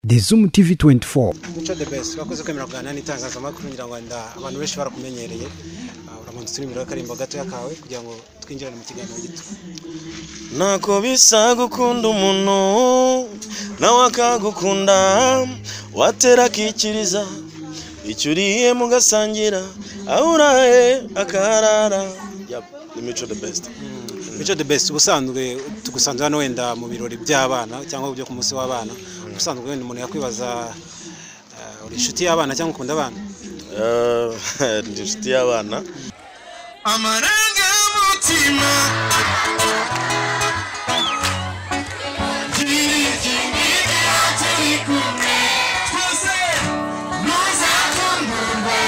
The Zoom TV 24. Mico The Best, wakoze kwemera kuganira n'itangazamakuru. Ngira ngo wenda abantu benshi barakumenyereye. Uramanza turirimba akarimbo gatoya kawe kugira ngo twinjirane mu kiganiro gito. Ntako bisa gukunda umuntu nawe akagukunda, watera akikiriza, icyo uriye mugasangira, aho uraye akaharara. Yep, ni Mico The Best. Mico The Best, ubusanzwe tugusanze hano wenda mu birori by'abana cyangwa byo ku munsi w'abana. Ubusanzwe wenda umuntu yakwibaza, uri inshuti y'abana cyangwa ukunda abana? Ndi inshuti y'abana. Amarangamutima. Twese ntuzatungurwe.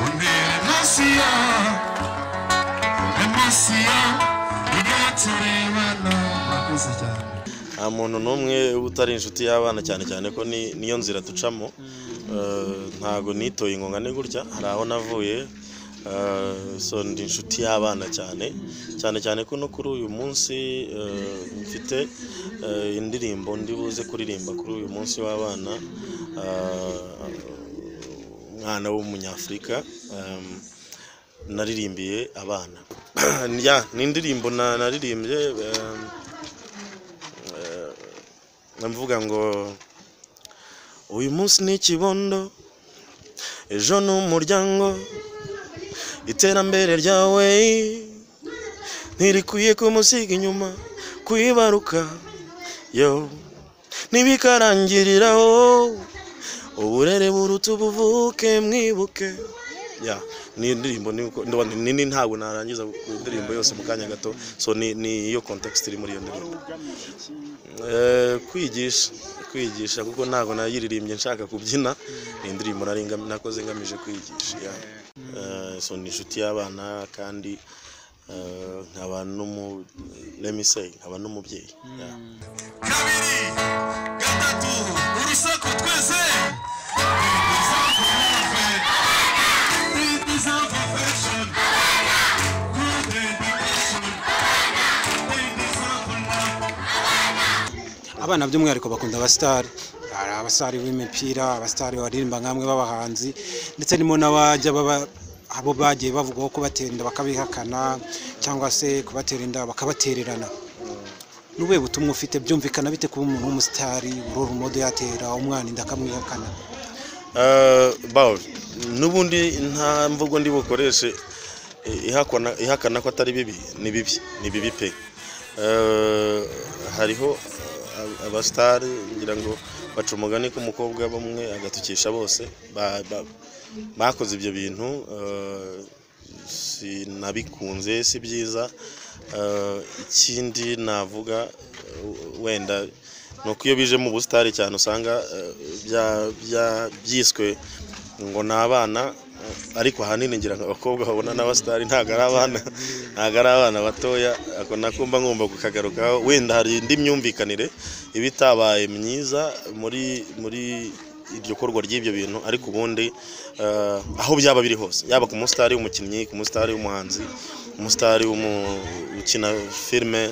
Untera emotion, emotion, iyo turebana. Murakoze cyane. Nta muntu n'umwe uba utari inshuti y'abana, cyane cyane ko niyo nzira ducamo. Ntago nitoye ingonga ni gutya, hari aho navuye. So ndi inshuti y'abana cyane cyane, cyane ko no kuri uyu munsi mfite indirimbo ndi buze kuririmba kuri uyu munsi w'abana, umwana w'umunyafurika, naririmbiye abana. Ya, ni indirimbo naririmbye mvuga ngo uyu munsi ni ikibondo, ejo ni umuryango, iterambere ryawe ntirikwiye kumusiga inyuma, kwibaruka yo ntibikarangiriraho, uburere buruta ubuvuke, mwibuke. Ya, ni indirimbo nini, ntabwo narangiza indirimbo yose mu kanya gato. So ni iyo context iri muri iyo ndirimbo. Kwigisha, kuko ntabwo nayiririmbye nshaka kubyina, ni indirimbo nari nakoze ngamije kwigisha, ya. So ni inshuti y'abana kandi nkaba n'umu, let me say, nkaba n'umubyeyi, ya. Kabiri, gatatu, urusaku twese. It is a perfection. Good education. It is a love. Abana by'umwihariko bakunda abasitari. Hari abasitari b'imipira, abasitari baririmba nkamwe b'abahanzi, ndetse harimo n'abajya baba abo bagiye bavugwaho kubatera inda bakabihakana, cyangwa se kubatera inda bakabatererana. Ni ubuhe butumwa ufite? Byumvikana bite kuba umuntu w'umusitari, role model, yatera umwana inda akamwihakana? Bawo, n'ubundi nta mvugo ndi bukoreshe ihakana ko atari bibi. Ni bibi, ni bibi pe. Hariho abasitari, ngira ngo baca umugani ko umukobwa bamwe agatukisha bose, bakoze ibyo bintu. Sinabikunze, si byiza. Ikindi navuga wenda ni uko iyo bije mu busitari cyane usanga byiswe ngo ni abana, ariko ahanini ngira ngo abakobwa babona n'abasitari ntabwo ari abana, ntabwo ari abana batoya. Ako nako mba ngomba kukagarukaho. Wenda hari indi myumvikanire iba itabaye myiza muri iryo korwa ry'ibyo bintu, ariko ubundi aho byaba biri hose, yaba ku musitari w'umukinnyi, ku musitari w'umuhanzi, umusitari ukina filime,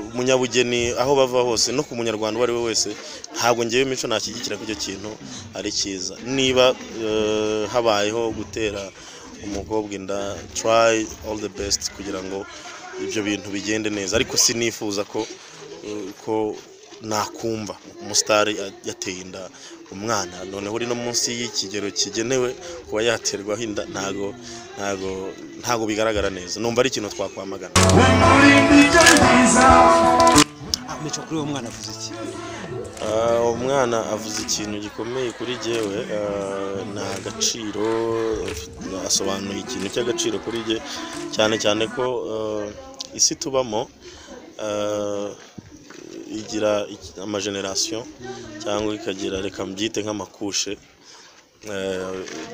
umunyabugeni, aho bava hose, no ku munyarwanda uwo ari we wese, ntabwo ngewe Mico nashyigikira ko icyo kintu ari cyiza. Niba habayeho gutera umukobwa inda, try all the best kugira ngo ibyo bintu bigende neza, ariko sinifuza ko nakumva umusitari yateye inda umwana, noneho uri no munsi y'ikigero kigenewe kuba yaterwaho inda. Ntago bigaragara neza, numva ari ikintu twakwamagana. Mico, kuri uwo mwana avuze iki? Umwana avuze ikintu gikomeye kuri jyewe. Ni agaciro, asobanuye ikintu cy'agaciro kuri jye, cyane cyane ko isi tubamo igira amageneration cyangwa ikagira, reka mbyite nk'amacouches.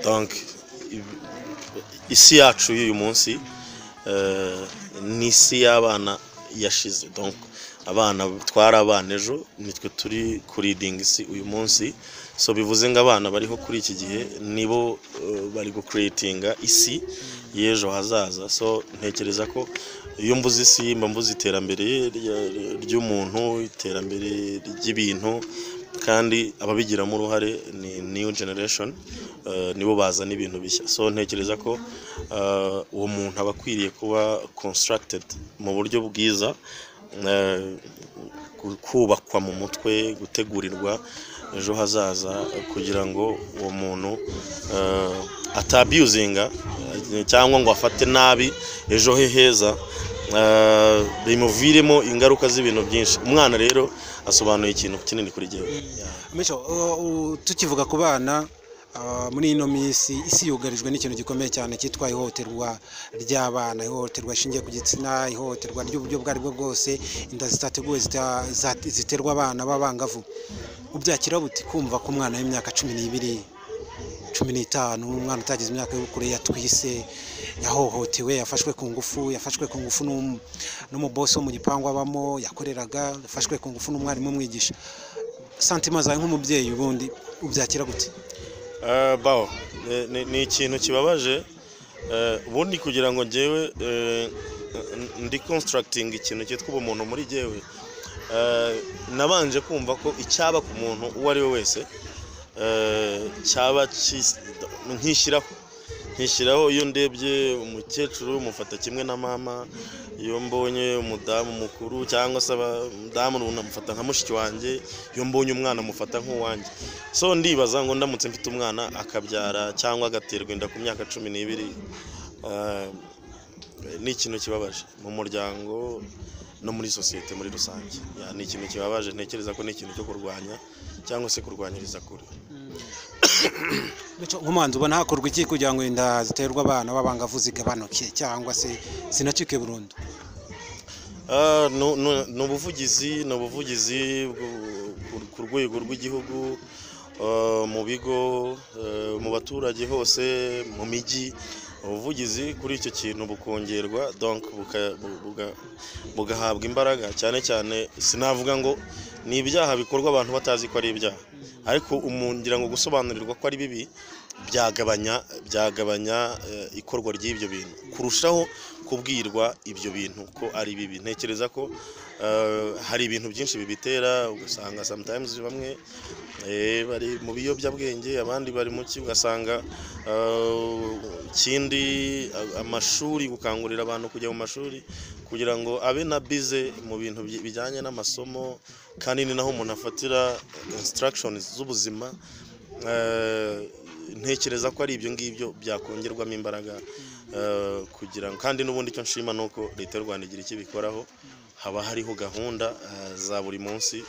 Donc isi yacu y'uyu munsi ni isi y'abana yashize. Donc abana twari abana ejo, nitwe turi kuleadinga isi uyu munsi. So bivuze ngo abana bariho kuri iki gihe nibo bari gucreatinga isi y'ejo hazaza. So ntekereza ko iyo mvuze isi mba mvuze iterambere ry'umuntu, iterambere ry'ibintu, kandi ababigiramo uruhare ni new generation, nibo bazana ibintu bishya. So ntekereza ko uwo muntu aba akwiriye kuba constructed mu buryo bwiza, kubakwa mu mutwe, gutegurirwa ejo hazaza, kugira ngo uwo muntu atabusinga cyangwa ngo afate nabi ejo he heza, bimuviremo ingaruka z'ibintu byinshi. Umwana rero asobanuye ikintu kinini kuri jyewe. Yeah. Mico, tukivuga ku bana, muri ino minsi isi yugarijwe n'ikintu gikomeye cyane cyitwa ihohoterwa ry'abana, ihohoterwa rishingiye ku gitsina, ihohoterwa ry'uburyo ubwo aribwo bwose, inda zitateguwe ziterwa abana b'abangavu. Ubyakira bute kumva ko umwana w'imyaka 12, 15, umwana utagize imyaka y'ubukure yatwise, yahohotewe, yafashwe ku ngufu, yafashwe ku ngufu n'umubosi wo mu gipangu abamo yakoreraga, yafashwe ku ngufu n'umwarimu umwigisha? Sentiments zawe nk'umubyeyi, ubundi ubyakira gute? Bawo ni ikintu kibabaje. Ubundi kugira ngo njyewe ndi constructing ikintu cyitwa ubumuntu muri jyewe, nabanje kumva ko icyaba ku muntu uwo ari we wese cyaba nkishyiraho. Iyo ndebye umukecuru mufata kimwe na mama, iyo mbonye umudamu mukuru cyangwa se umudamu runaka mufata nka mushiki wanjye, iyo mbonye umwana mufata nk'uwanjye. So ndibaza ngo ndamutse mfite umwana akabyara cyangwa agaterwa inda ku myaka 12, ni ikintu kibabaje mu muryango no muri sosiyete muri rusange. Yeah, ni ikintu kibabaje. Ntekereza ko ni ikintu cyo kurwanya cyangwa se kurwanyiriza kure. Mico, nk'umuhanzi ubona hakorwa iki kugira ngo inda ziterwa abana b'abangavu zigabanuke cyangwa se zinacike burundu? Ah, ni ubuvugizi ku rwego rw'igihugu, mu bigo, mu baturage hose, mu mijyi. Ubuvugizi kuri icyo kintu bukongerwa, donc bugahabwa imbaraga cyane cyane. Sinavuga ngo ni ibyaha bikorwa abantu batazi ko ari ibyaha, ariko umuntu ngira ngo gusobanurirwa ko ari bibi byagabanya ikorwa ry'ibyo bintu kurushaho kubwirwa ibyo bintu ko ari bibi. Ntekereza ko hari ibintu byinshi bibitera, ugasanga sometimes bamwe bari mu biyobyabwenge, abandi bari mu ki, ugasanga ikindi amashuri, gukangurira abantu kujya mu mashuri kugira ngo abe na bize mu bintu bijyanye n'amasomo, kandi ni naho umuntu afatira instructions z'ubuzima. Ntekereza ko ari ibyo ngibyo byakongerwamo imbaraga, kugira ngo kandi n'ubundi icyo nshima ni uko Leta y'u Rwanda igira icyo ibikoraho. Haba hariho gahunda za buri munsi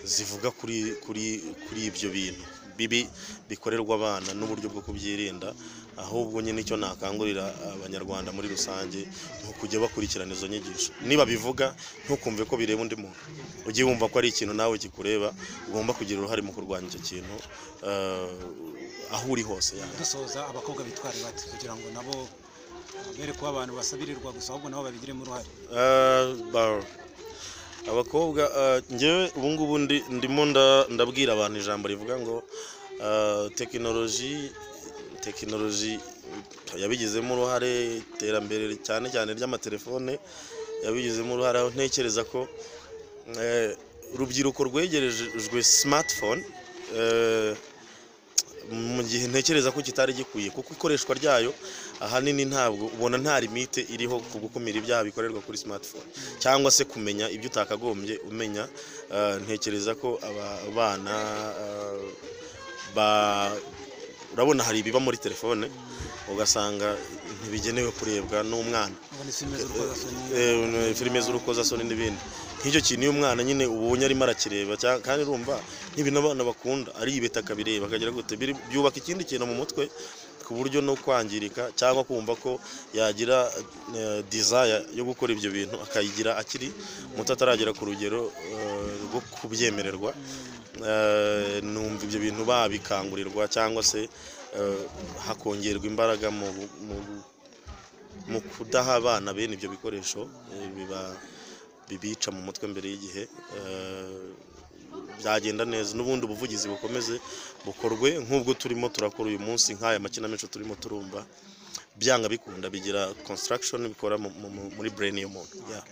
zivuga kuri ibyo bintu bibi bikorerwa abana n'uburyo bwo kubyirinda. Ahubwo nyine icyo nakangurira Abanyarwanda muri rusange ni ukujya bakurikirana izo nyigisho. Niba bivuga, ntukumve ko bireba undi muntu, ujye wumva ko ari ikintu nawe kikureba, ugomba kugira uruhare mu kurwanya icyo kintu aho uri hose. Dusoza, abakobwa bitware bate kugira ngo nabo bere kuba abantu basabirirwa gusa, ahubwo nabo babigiremo uruhare? Abakobwa, njyewe ubu ngubu ndimo ndabwira abantu ijambo rivuga ngo tekinoloji yabigizemo uruhare, iterambere cyane cyane ry'amatelefone yabigizemo uruhare, aho ntekereza ko urubyiruko rwegerejwe smartphone mu gihe ntekereza ko kitari gikwiye, kuko ikoreshwa ryayo ahanini ntabwo ubona nta limite iriho ku gukumira ibyaha bikorerwa kuri smartphone cyangwa se kumenya ibyo utakagombye umenya. Ntekereza ko aba bana ba urabona hari ibiba muri telefone ugasanga ntibigenewe kurebwa n'umwana. Ubona filime z'urukozasoni. Filime z'urukozasoni n'ibindi nk'icyo kintu. Iyo umwana nyine ubonye arimo arakireba, kandi urumva nk'ibintu abana bakunda, aribeta akabireba akagira gute, byubaka ikindi kintu mu mutwe ku buryo no kwangirika cyangwa kumva ko yagira desire yo gukora ibyo bintu akayigira akiri muto, ataragera ku rugero rwo kubyemererwa. Numva ibyo bintu babikangurirwa cyangwa se hakongerwa imbaraga mu kudaha abana bene ibyo bikoresho biba bibica mu mutwe mbere y'igihe. Byagenda neza n'ubundi ubuvugizi bukomeze bukorwe nk'ubwo turimo turakora uyu munsi, nk'aya makinamico turimo turumva, byanga bikunda bigira construction bikora muri brain y'umuntu, yeah.